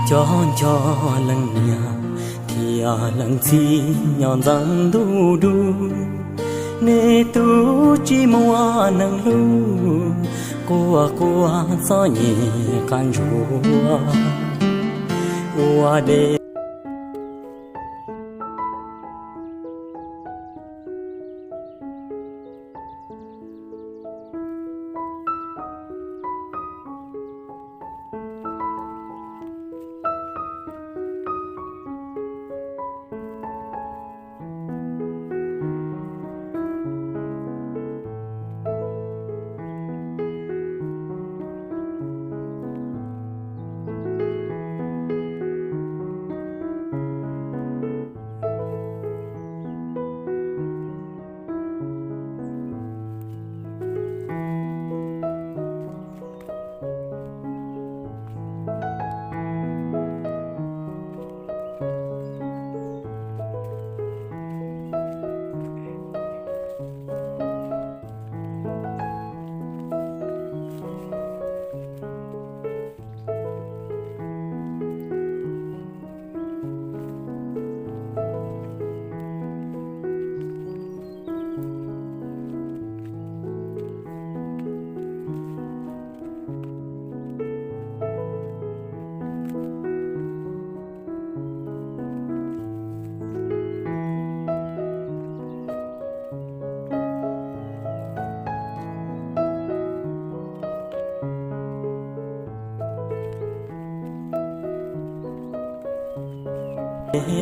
Cov nco leej niam thiab leej txiv nyob ntxeev ntuj dub, nej twb tsis muaj neeg hlub, quaj quaj txom nyem qab ntsuab ua dej.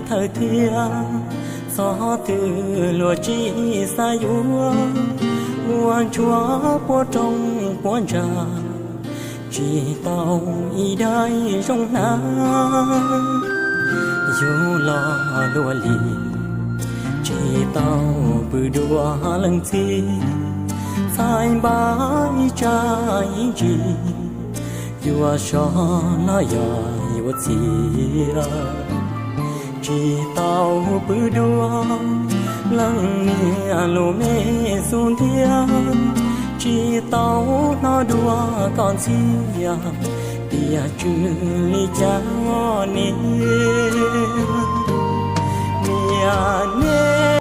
Thawj thiab txog twg luag tsis xav yuav, ua ntsuag puab rooj puab ntsa, tsis tau ib daim zoo hnav. Yug los luag li, tsis tau pw dua leej txiv, txhais npab ib tsam ib ntsis, yuav sov los yog yuav txias. Tsis tau pw dua leej niam lub me xub ntiag, tsis tau hnov dua koj ntxhias, tiam tswv li cas niam, niam ne.